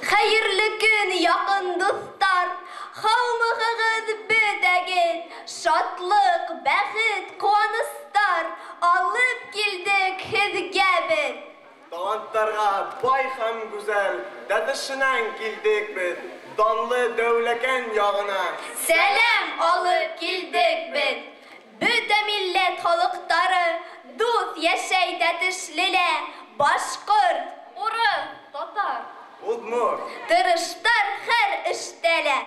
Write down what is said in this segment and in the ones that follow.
Хәйерле көн, яҡын дуҫтар! Һаумыһығыҙ бөтәгеҙ! Шатлыҡ, бәхет, ҡыуаныстар алып килдек һеҙгә беҙ. Таланттарға бай һәм гүзәл Тәтешенән килдек беҙ, данлы Дәүләкән яғына. Сәләм алып килдек беҙ. Бөтә милләт халыҡтары дуҫ йәшәй Тәтешлелә. Башҡорт, урыҫ, татар, удмурт тырыштар һәр эштә лә.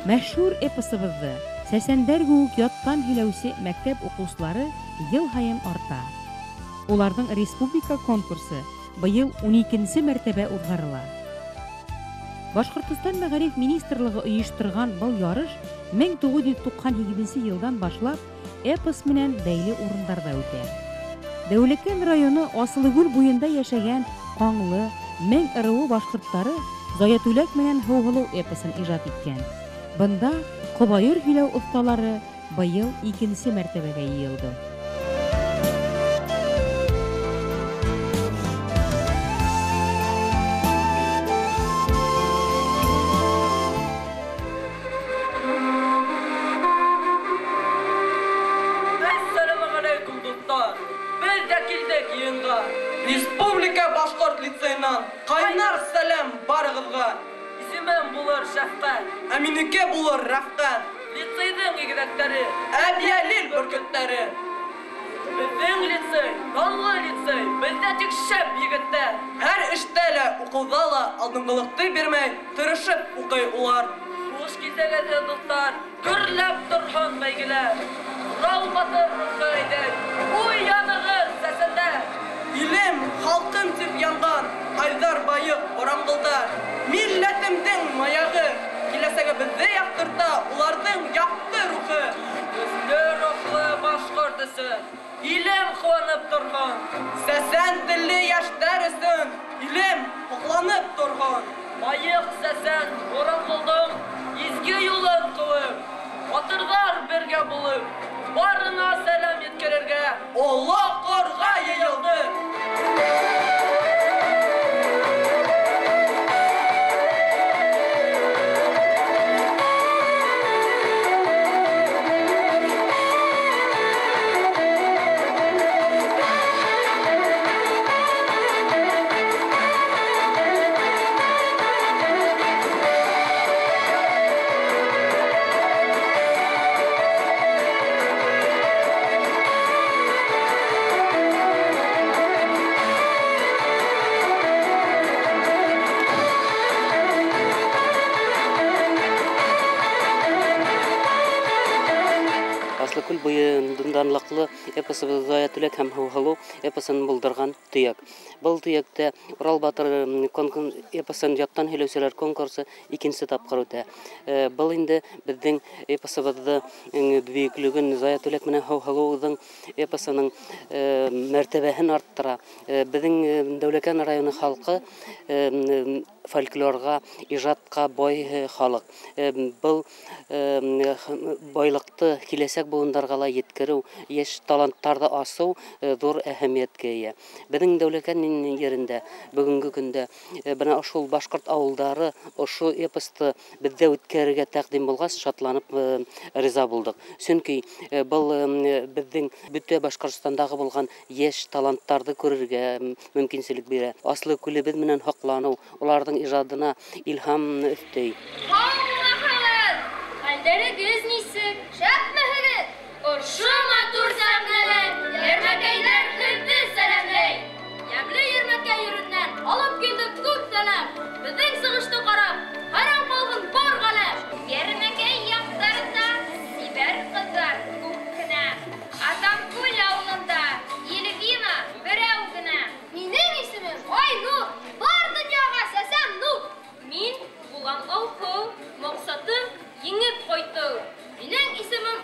Мәшһүр эпосыбыҙҙы сәсәндәр кеүек яттан һөйләүсе мәктәп уҡыусылары йыл һайын арта. Уларҙың республика конкурсы быйыл 12-нсе мәртәбә уҙғарыла. Башҡортостан Мәғариф министрлығы ойошторған был ярыш 1998 йылдан башлап эпос менән бәйле урындарҙа үтә. Дәүләкән районы Асылыгүл буйында йәшәгән Ҡаңлы, Мең ырыуы башҡорттары Заятүләк менән Һыуһылыу эпосын ижад иткән. Бында ҡобайыр һөйләү оҫталары быйыл икенсе мәртәбәгә йыйылды. Республика Башҡорт лицейынан ҡайнар сәләм барығыҙға. Исемем булыр Шәфҡәт, ә минеке булыр Рәфҡәт. Лицейҙың игеҙәктәре, Әбйәлил бөркөттәре. Беҙҙең лицей, данлы лицей, беҙҙә тик шәп егеттәр. Һәр эштә лә, уҡыуҙа ла алдынғылыҡты бирмәй, тырышып уҡый улар. Хуш килдегеҙ, дуҫтар, гөрләп торһон бәйгеләр. Урал батыр рухы әйҙәй, уянығыҙ, сәсәндәр. Илем, халҡым тип янған Айҙар Байыҡ, Боранғолдар. Милләтемдең маяғы, киләсәгебеҙҙе яҡтырта уларҙың яҡты рухы. Көслө рухлы башҡорт өсөн илем ҡыуанып торһон. Сәсән телле йәштәр өсөн илем һоҡланып торһон. Байыҡ, сәсән, Боранғолдоң изге юлын ҡыуып, батырҙар бергә булып, барына сәләм еткерергә оло ҡорға йыйылды. Асылыкүл буйы данлыҡлы эпосыбыҙ Заятүләк һәм Һыуһылыу эпосын булдырған төйәк. Был төйәктә Урал батыр эпосын яттан һөйләүселәр конкурсы икенсе тапҡыр үтә. Был инде беҙҙең эпосыбыҙҙы бөйөклөгөн, Заятүләк менән Һыуһылыуҙың эпосының мәртәбәһен арттыра. Беҙҙең Дәүләкән районы халҡы фольклорға, ижадҡа бай халыҡ. Был байлыҡты киләсәк быуындарға ла еткереү, йәш таланттарҙы асыу ҙур әһәмиәткә эйә. Беҙҙең Дәүләкән ерендә бөгөнгө көндә бына ошол башҡорт ауылдары ошо эпосты беҙҙә үткәрергә тәҡдим булғас, шатланып риза булдыҡ. Сөнки был беҙҙең бөтә Башҡортостандағы булған йәш таланттарҙы күрергә мөмкинселек бирә. Асылыкүлебеҙ менән һоҡланыу, уларҙың ижадына илһам өҫтәй. Һаумыһығыҙ! Хәлдәрегеҙ нисек? Шәпмеһегеҙ? Ошо матур сәхнәләр йәрмәкәйҙәр һеҙҙе сәләмләй. Йәмле йәрмәкәй еренән алып килдек күп сәләм. Беҙҙең сығышты ҡарап, хайран ҡалһын бар ғаләм. Йәрмәкәй яҡтарында сибәр ҡыҙҙар күп кенә. Атамкүл ауылында Эльвина берәү генә. Минең исемем Айнур, бар донъяға сәсәм нур. Мин булам Алһыу, маҡсатым еңеп ҡайтыу. Минең исемем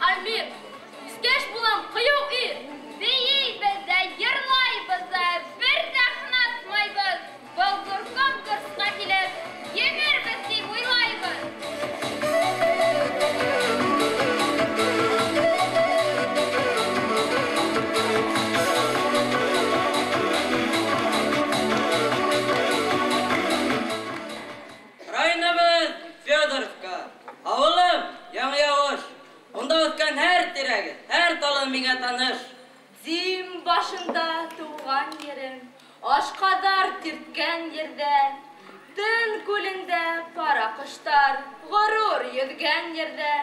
үҫкән һәр тирәге, һәр талы миңә таныш. Дим башында тыуған ерем, Ашҡаҙар тирткән ерҙә, Тын күлендә пара ҡоштар, ғорур йөҙгән ерҙә.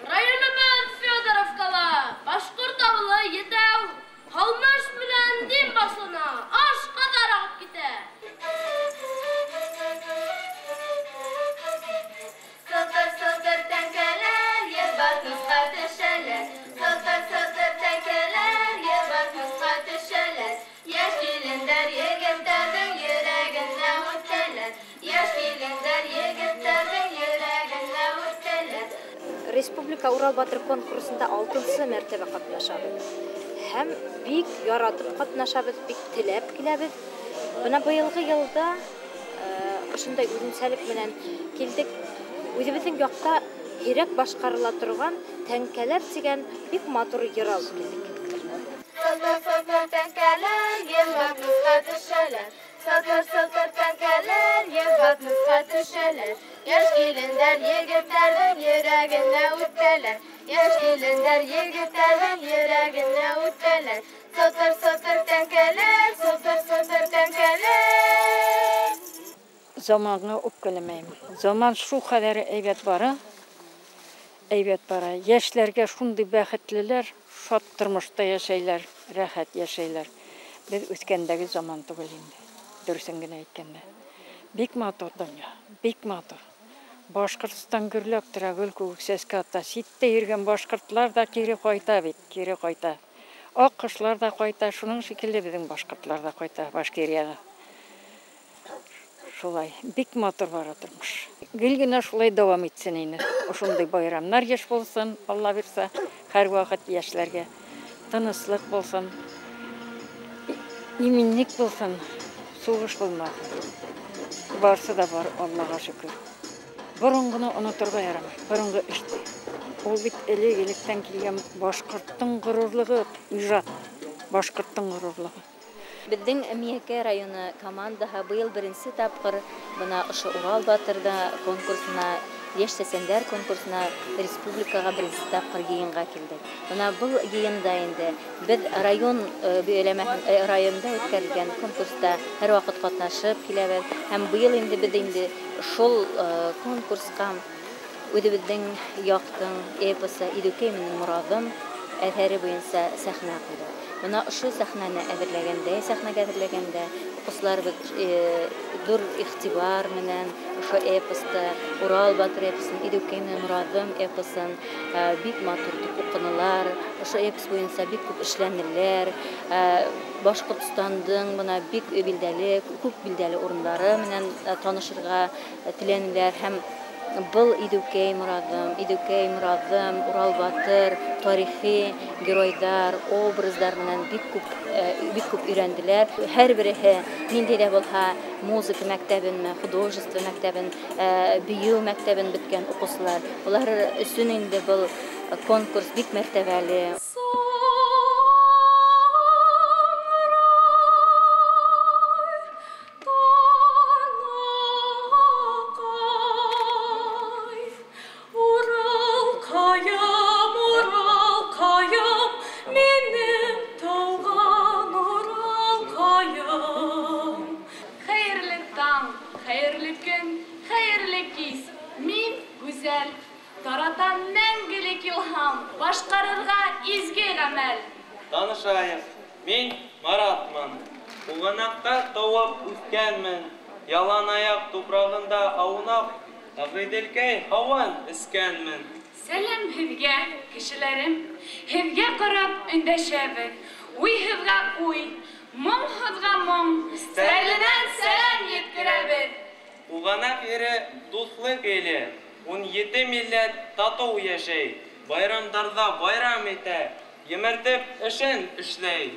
Районыбыҙ Федоровкала, башҡорт ауылы Етәү, Һалмыш менән Дим башлана, Ашҡаҙар ағып китә. Сылтыр-сылтыр тәңкәләр ер батмаҫҡа төшәләр. Сылтыр-сылтыр тәңкәләр ер батмаҫҡа төшәләр. Йәш килендәр егеттәрҙең йөрәгенә үтәләр. Йәш килендәр егеттәрҙең йөрәгенә үтәләр. Республика Урал батыр конкурсында 6-нсы мәртәбә ҡатнашабыҙ. Һәм бик яратып ҡатнашабыҙ, бик теләп киләбеҙ. Бына быйылғы йылда ошондай үҙенсәлек менән килдек. Үҙебеҙҙең яҡта һирәк башҡарыла торған Тәңкәләр тигән бик матур йыр алып килдек. Сылтыр-сылтыр тәңкәләр ер батмаҫҡа төшәләр. Сылтыр-сылтыр тәңкәләр ер батмаҫҡа төшәләр. Йәш килендәр егеттәрҙең йөрәгенә үтәләр. Йәш килендәр егеттәрҙең йөрәгенә үтәләр. Сылтыр-сылтыр тәңкәләр, сылтыр-сылтыр тәңкәләр. Заманға үпкәләмәйем. Заман шул ҡәҙәр әйбәт бара, әйбәт бара. Йәшләргә шундай бәхетлеләр, шат тормошта йәшәйләр, рәхәт йәшәйләр. Беҙ үҫкәндәге заман түгел инде, дөрөҫөн генә әйткәндә. Бик матур донъя, бик матур. Башҡортостан гөрләп тора, гөл кеүек сәскә ата. Ситтә йөрөгән башҡортлар ҙа кире ҡайта бит, кире ҡайта. Аҡ ҡоштар ҙа ҡайта, шуның шикелле беҙҙең башҡортлар ҙа ҡайта Башкирияға. Шулай, бик матур бара тормош. Гел генә шулай дауам итсен ине. Ошондай байрамнар йыш булсын, Алла бирсә, һәр ваҡыт йәшләргә тыныслыҡ булсын, именлек булсын, суғыш булмаһын. Барсы да бар, Аллаға шөкөр. Боронғоно оноторға ярамай, боронғо эште. Ул бит элек-электән килгән башҡорттоң ғорурлығы, ижад, башҡорттоң ғорурлығы. Беҙҙең Миәкә районы командаһы быйыл беренсе тапҡыр бына ошо Урал батырҙа конкурсына, йәш сәсәндәр конкурсына республикаға беренсе тапҡыр йыйынға килдек. Бына был йыйында инде беҙ район районда үткәрелгән конкурста һәр ваҡыт ҡатнашып киләбеҙ. Һәм быйыл инде беҙ инде шул конкурсҡа үҙебеҙҙең яҡтың эпосы Иҙеүкәй менән Мораҙым әҫәре буйынса сәхнә ҡуйҙыҡ. Бына ошо сәхнәне әҙерләгәндә, сәхнәгә әҙерләгәндә уҡыусыларыбыҙ ҙур иғтибар менән ошо эпосты, Урал батыр эпосын, Иҙеүкәй менән Мораҙым эпосын бик матур итеп уҡынылар, ошо эпос буйынса бик күп эшләнеләр. Башҡортостандың бына бик билдәле, күп билдәле урындары менән танышырға теләнеләр һәм был Иҙеүкәй Мораҙым, Иҙеүкәй Мораҙым, Урал батыр, тарихи геройҙар, образдар менән бик күп өйрәнделәр. Һәр береһе ниндәй ҙә булһа музыка мәктәбенме, художество мәктәбен, бейеү мәктәбен бөткән уҡыусылар. Улар өсөн инде был конкурс бик мәртәбәле. Таратам мәңгелек илһам, башҡарырға изге ғәмәл. Танышайыҡ, мин Маратмын. Уғанаҡта тыуып үҫкәнмен. Ялан аяҡ тупрағында аунап, Ағиҙелкәй һауын эскәнмен. Сәләм һеҙгә, кешеләрем. Һеҙгә ҡарап өндәшәбеҙ. Уйһыҙға уй, моңһоҙға моң. Сәленән сәләм еткерәбеҙ. Уғанаҡ ере дуҫлыҡ иле. 17 милләт татыу йәшәй, байрамдарҙа байрам итә, емертеп эшен эшләй.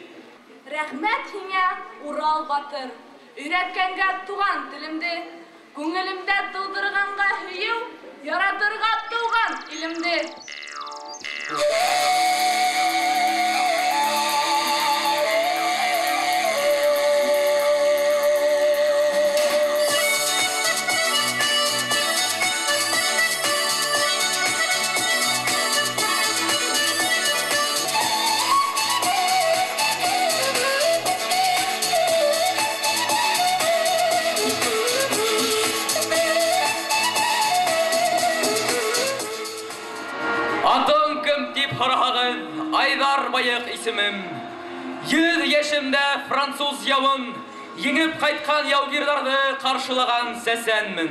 Рәхмәт һиңә, Урал батыр, өйрәткәнгә туған телемде, күңелемдә тыуҙырғанға һөйөү, яратырға тыуған илемде. Онотмағыҙ, Айҙар Байыҡ исемем. 100 йәшемдә француз яуын еңеп ҡайтҡан яугирҙарҙы ҡаршылаған сәсәнмен.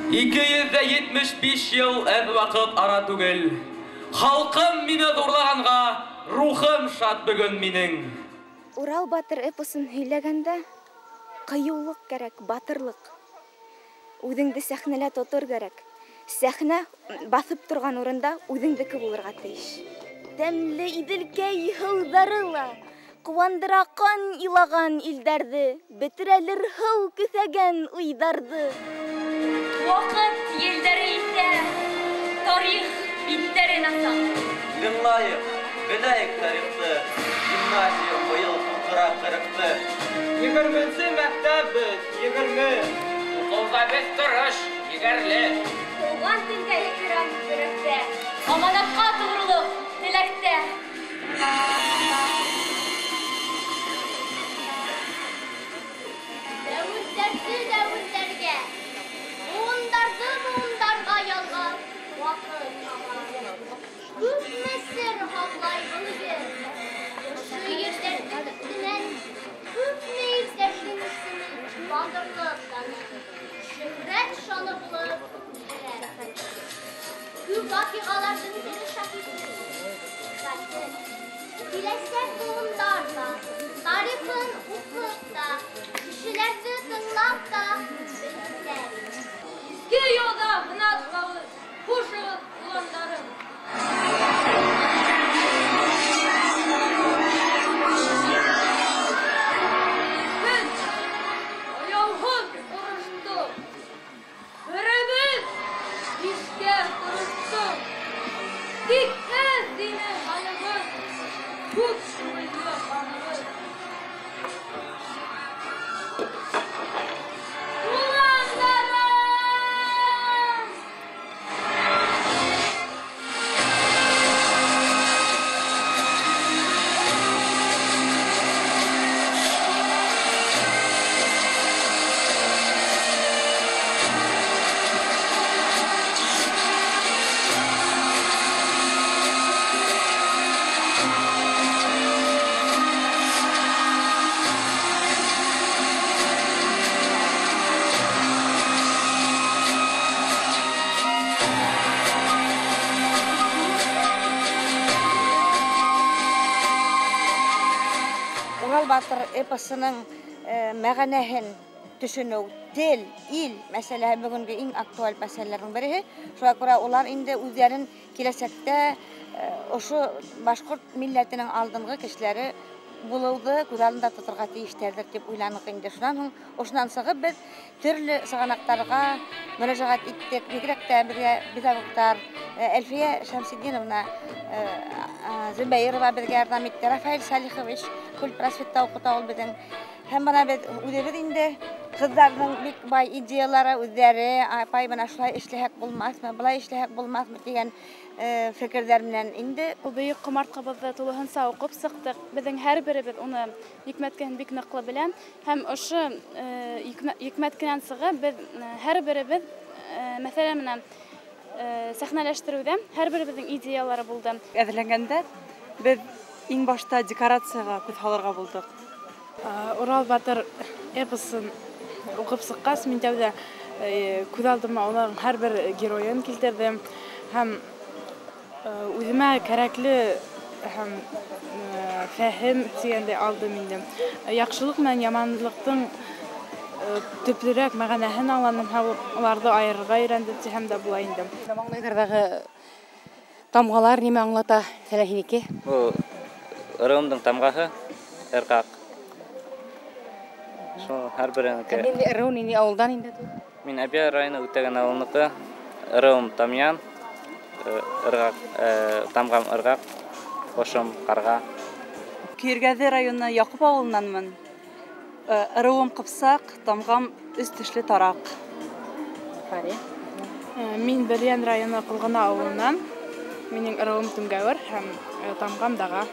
275 йыл әҙ ваҡыт ара түгел. Халҡым мине ҙурлағанға, рухым шат бөгөн минең. Урал батыр эпосын һөйләгәндә ҡыйыулыҡ кәрәк, батырлыҡ. Үҙеңде сәхнәлә тотор кәрәк. Сәхнә баҫып торған урында үҙеңдеке булырға тейеш. Тәмле Иҙелкәй һыуҙары ла ҡыуандыра ҡан илаған илдәрҙе, бөтөрәлер һыу көҫәгән уйҙарҙы. Ваҡыт елдәре иҫә, тарих биттәрен аса. Тыңлайыҡ, беләйек тарихты, гимназия быйыл тултыра 40-ты. 20-нсе мәктәп беҙ, 20. Уҡыуҙа беҙ тырыш, егәрле. Тыуған телгә ихтирам йөрәктә, аманатҡа тоғролоҡ теләктә. Дәүерҙәрҙе дәүерҙәргә, быуындарҙы быуындарға ялғап, ваҡыт аға. Күпме сер һаҡлай был ер, ошо ерҙәрҙең өҫтөнән күпме ирҙәрҙең исеме батырлыҡ даны, шөһрәт шаны булып үҙгәрә. Күп ваҡиғаларҙың тере шаһиты, хәтер. Киләсәк быуындар ҙа, тарихын уҡып та, кешеләрҙе тыңлап та белһендәр. Изге юлда һынатмағыҙ, хушығыҙ, уландарым. Беҙ аяуһыҙ ороштоҡ, беребеҙ бишкә тырыштыҡ. Тик әҙ ине һаныбыҙ, күп түгелде ҡаныбыҙ. Уландарым! Урал батыр эпосының мәғәнәһен төшөнөү, тел, ил мәсьәләһе бөгөнгө иң актуаль мәсьәләләрҙең береһе. Шуға күрә улар инде үҙҙәрен киләсәктә ошо башҡорт милләтенең алдынғы кешеләре булыуҙы күҙ алдында тоторға тейештәрҙер тип уйланыҡ инде. Шунан һуң ошонан сығып беҙ төрлө сығанаҡтарға мөрәжәғәт иттек. Бигерәк тә беҙгә педагогтар Әлфиә Шәмсетдиновна Зөбәйерова беҙгә ярҙам итте. Рафаэль Салихович культпросветта уҡыта ул беҙҙең. Һәм бына беҙ үҙебеҙ инде ҡыҙҙарҙың бик бай идеялары үҙҙәре, апай бына шулай эшләһәк булмаҫмы, былай эшләһәк булмаҫмы тигән фекерҙәр менән инде. Ул бөйөк ҡомартҡыбыҙҙы тулыһынса уҡып сыҡтыҡ. Беҙҙең һәр беребеҙ уны йөкмәткеһен бик ныҡлы белә. Һәм ошо йөкмәткенән сығып беҙ һәр беребеҙ, мәҫәлән, менә сәхнәләштереүҙә һәр беребеҙҙең идеялары булды. Әҙерләнгәндә беҙ иң башта декорацияға күҙ һалырға булдыҡ. Урал батыр эпосын уҡып сыҡҡас, мин тәүҙә күҙ алдыма уларҙың һәр бер геройын килтерҙем һәм үҙемә кәрәкле һәм фәһем тигәндәй алдым инде. Яҡшылыҡ менән яманлыҡтың төплөрәк мәғәнәһен аңланым һәм уларҙы айырырға өйрәндем тиһәм дә була инде. Маңлайҙарҙағы тамғалар нимә аңлата? Мәҫәлән, һинеке? Был ырыуымдың тамғаһы, ырғаҡ. Шул һәр беренеке. Ниндәй ырыу, ниндәй ауылдан инде? Мин Әбйәлил районы Үтәгән ауылыныҡы. Ырыуым Тамъян, ырғаҡ, тамғам ырғаҡ, ҡошом ҡарға. Көйөргәҙе районы Яҡуп ауылынанмын. Ырыуым Ҡыпсаҡ, тамғам өс тешле тараҡ. Мин Бөрйән районы Ҡолғона ауылынан. Минең ырыуым Түңгәүер һәм тамғам Даға.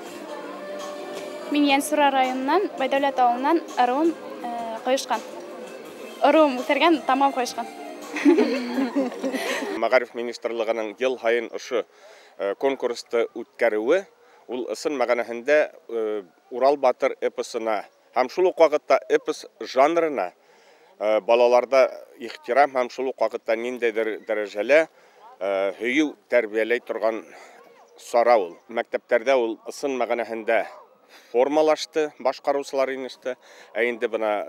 Мин Йәнсура районынан, Байдәүләт ауылынан, ырыуым Ҡойошҡан. Ырыуым үҫергән, тамғам Ҡойошҡан. Мәғариф министрлығының йыл һайын ошо конкурсты үткәреүе ул ысын мәғәнәһендә Урал батыр эпосына һәм шул уҡ ваҡытта эпос жанрына балаларҙа ихтирам һәм шул уҡ ваҡытта ниндәйҙер дәрәжәлә һөйөү тәрбиәләй торған сара ул. Мәктәптәрҙә ул ысын мәғәнәһендә формалашты, башҡарыусылар инеште. Ә инде бына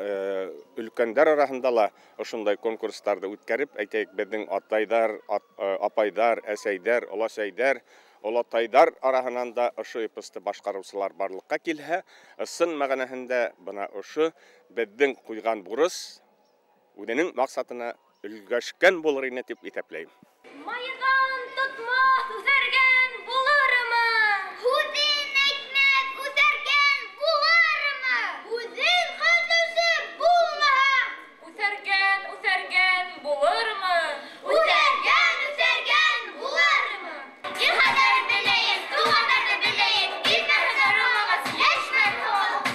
өлкәндәр араһында ла ошондай конкурстарҙы үткәреп, әйтәйек, беҙҙең атайҙар, апайҙар, әсәйҙәр, оләсәйҙәр, олатайҙар араһынан да ошо эпосты башҡарыусылар барлыҡҡа килһә, ысын мәғәнәһендә бына ошо беҙҙең ҡуйған бурыс үҙенең маҡсатына өлгәшкән булыр ине тип иҫәпләйем. Майҙан тотмаҫ үҫәргән булырмы? Һүҙен әйтмәҫ үҫәргән булырмы? Үҙен ҡәҙерләүсе булмаһа, үҫәргән, үҫәргән булырмы? Үҫәргән, үҫәргән булырмы? Йыһандар беләйек, туғандарҙы беләйек, илмәһен арымағыҙ, йәшмән һауалыҡ.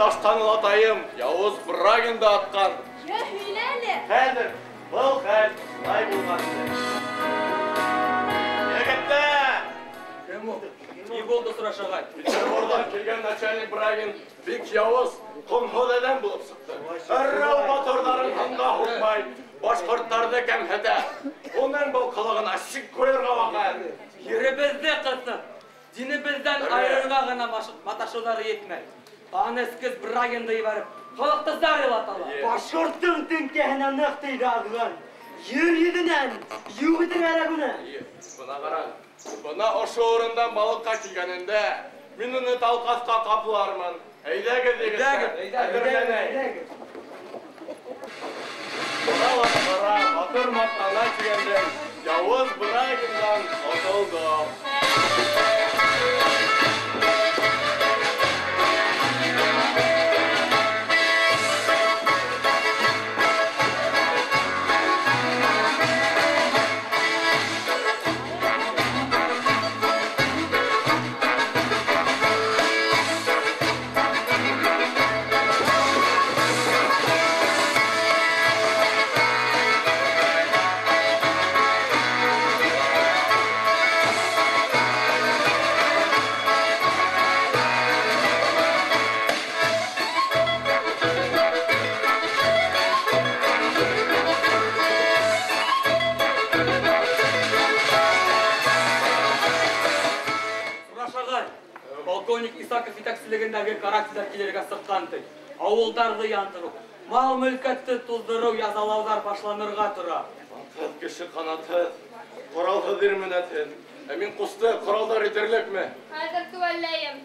Таштан олатайым, яуыз Брагинды атҡан. Йә, һөйлә әле. Хәҙер, был хәл шулай булған ине. Егеттәр! Кем ул? Ни булды, Сураш ағай? Петербургтан килгән начальник Брагин бик яуыз, ҡомһоҙ әҙәм булып сыҡты. Ырыу батырҙарын һанға һуҡмай, башҡорттарҙы кәмһетә. Уның был ҡылығына сик ҡуйырға ваҡыт. Еребеҙҙе ҡыҫып, динебеҙҙән айырырға ғына маташыуҙары етмәй. Ҡанескес Брагинды ебәреп, халыҡты зар илаталар. Башҡорттоң теңкәһенә ныҡ тейҙе аҙғын. Ер йөҙөнән юҡ итергә кәрәк уны. Бына ҡарағыҙ, бына ошо урындан балыҡҡа килгәнендә мин уны талҡаҫҡа ҡаплармын. Әйҙәгеҙ, егеттәр, әҙерләнәйек. Бына ла батыр маҡтана тигәндәй, яуыз Брагиндан ҡотолдоҡ. Карателдәр килергә сыҡҡан ти. Ауылдарҙы яндырыу, мал-мөлкәтте туҙҙырыу, язалауҙар башланырға тора. Атһыҙ кеше ҡанатһыҙ, ҡоралһыҙ ир менәтһеҙ. Ә мин ҡусты, ҡоралдар етерлекме? Хәҙер теүәлләйем.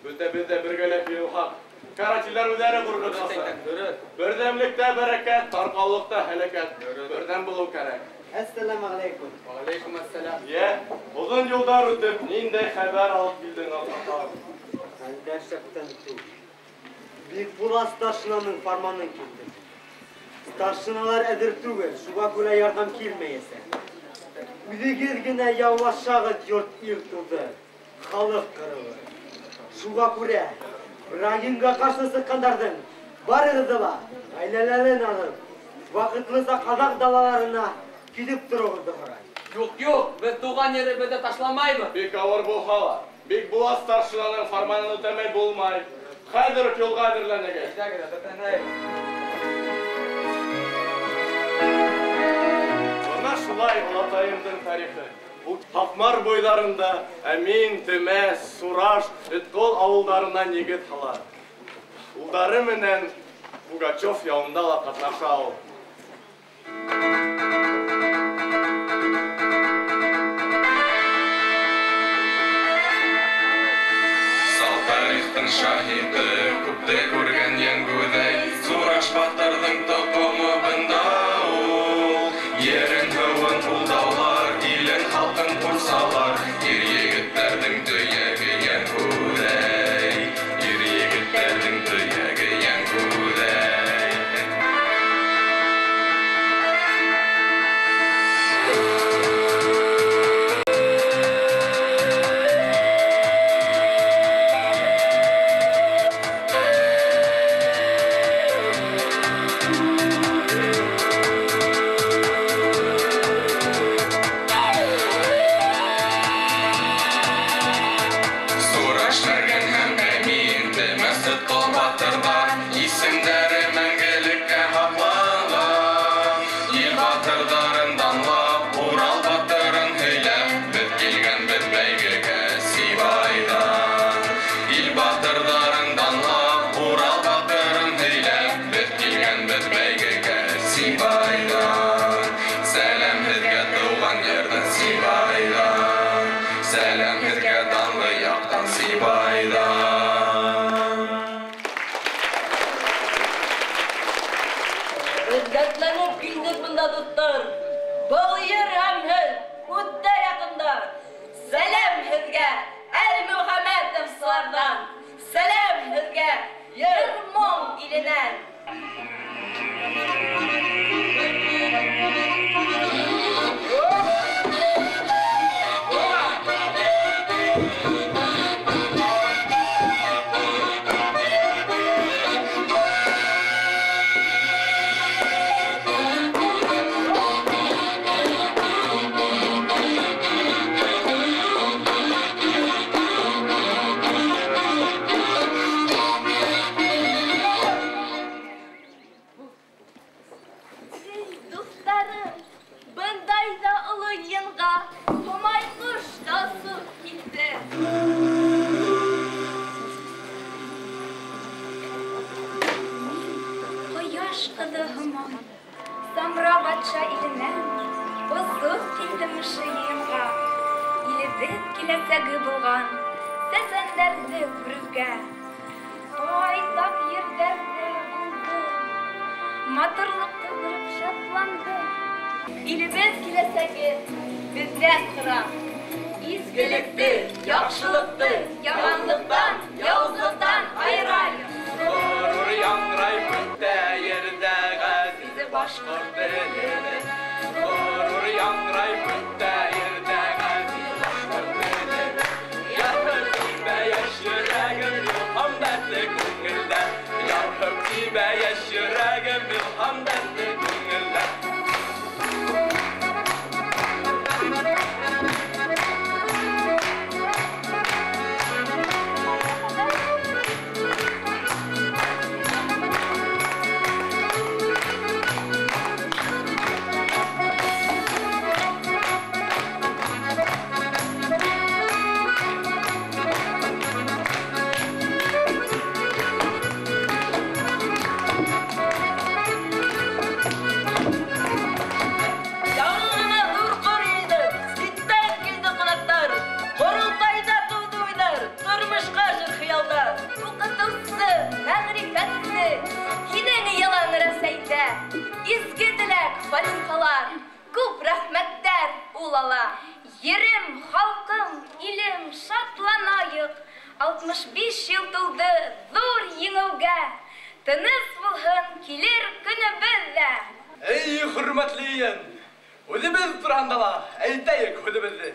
Бөтәбеҙ ҙә бергәләп йыйылһаҡ, карателдәр үҙҙәре ҡурҡытмаҫ. Берҙәмлектә бәрәкәт, тарҡаулыҡта һәләкәт. Берҙәм булыу кәрәк. Әссәләмү ғәләйкүм. Вәғәләйкүм әссәләм. Йә, оҙон юлдар үтеп, ниндәй хәбәр алып килдең, аҡһаҡал? Хәлдәр шәптән түгел. Бикбулат старшинаның фарманын килде. Старшиналар әҙер түгел, шуға күрә ярҙам килмәйәсәк. Үҙегеҙ генә яулашағыҙ йорт ил туҙы, халыҡ ҡырылыр. Шуға күрә Брагинға ҡаршы сыҡҡандарҙың барығыҙҙы ла ғаиләләрен алып, ваҡытлыса ҡаҙаҡ далаларына китеп тороуығыҙҙы һорай. Юҡ, юҡ, беҙ тыуған еребеҙҙе ташламайбыҙ. Бик ауыр булһа ла, Бикбулат старшинаның фарманын үтәмәй булмай. Хәҙер үк юлға әҙерләнегеҙ. Әйҙәгеҙ, әҙерләнәйек. Бына шулай олатайымдың тарихы. Ул Һаҡмар буйҙарында Әмин, Төмәс, Сураш, Өткол ауылдарына нигеҙ һала. Улдары менән Пугачев яуында ла ҡатнаша ул. Сал тарихтың шаһиты, күпте күргән йәнгүҙәй, Сураш батырҙың тоҡомо бында ул. Ерен һыуын ул даулар, илен халҡын ҡурсалар, ир егеттәрҙең төйәге йәнгүҙәй, ир егеттәрҙең төйәге йәнгүҙәй. Сураш мәргән һәм Әмин, Төмәс, Өткол батырҙар, исемдәре мәңгелеккә һаҡланған. Ил батырҙарын данлап, Урал батырын һөйләп, беҙ килгәнбеҙ бәйгегә Сибайҙан. Ил батырҙарын данлап, Урал батырын һөйләп, беҙ килгәнбеҙ бәйгегә Сибайҙан. Сәләм һеҙгә тыуған ерҙән Сибайҙан, сәләм һеҙгә данлы яҡтан Сибайҙан. Беҙ дәртләнеп килдек бында, дуҫтар. Был ер һәм һеҙ үтә яҡында. Сәләм һеҙгә Әлмөхәмәтовсыларҙан. Сәләм һеҙгә йыр-моң иленән. Дуҫтарым, бындай ҙа оло йыйынға Һомай ҡош та осоп килде. Ҡояш ҡыҙы Һомай, Самра батша иленән осоп килдем ошо йыйынға. Илебеҙ киләсәге булған сәсәндәрҙе күрергә. Байтаҡ ерҙәрҙә булдым, матурлыҡты күреп шатландым. Илебеҙ киләсәге беҙҙән тора. Изгелекте, яҡшылыҡты, яманлыҡтан, яуызлыҡтан айырайыҡ. Ғорур яңғырай бөтә ерҙә ғәзиз башҡорт телебеҙ. Ғорур яңғырай бөтә ерҙә ғәзиз башҡорт телебеҙ. Ярһып тибә йәш йөрәгем, илһам дәрте күңелдә. Ярһып тибә йәш йөрәгем, илһам дәрте күңелдә. Яңы ғына ҙур ҡор йыйҙыҡ, ситтән килде ҡунаҡтар. Ҡоролтайҙа тыуҙы уйҙар, тормошҡа ашыр хыялдар. Уҡытыусы, мәғрифәтсе, һинең йылан Рәсәйҙә. Изге теләк, фатихалар, күп рәхмәттәр ул ала. Ерем, халҡым, илем, шатланайыҡ. 65 йыл тулды ҙур еңеүгә. Тыныс булһын килер көнөбөҙ ҙә. Эй, хөрмәтле йыйын, үҙебеҙ тураһында ла әйтәйек һүҙебеҙҙе.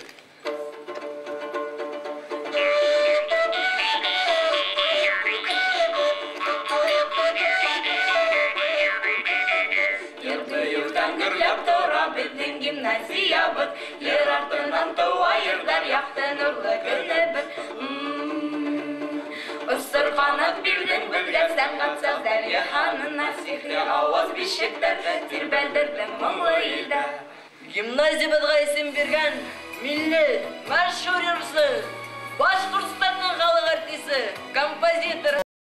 Йыр-бейеүҙән гөрләп тора беҙҙең гимназиябыҙ. Ер артынан тыуа йырҙар яҡты нурлы көнөбөҙ. Осор ҡанат бирҙең беҙгә сәнғәт сәүҙәр йыһанына, сихри ауаз бишектәрҙе тирбәлдерҙең моңло илдә. Гимназиябыҙға исем биргән Милли, мәшһүр йырсы, Башҡортостандың халыҡ артисы, композитор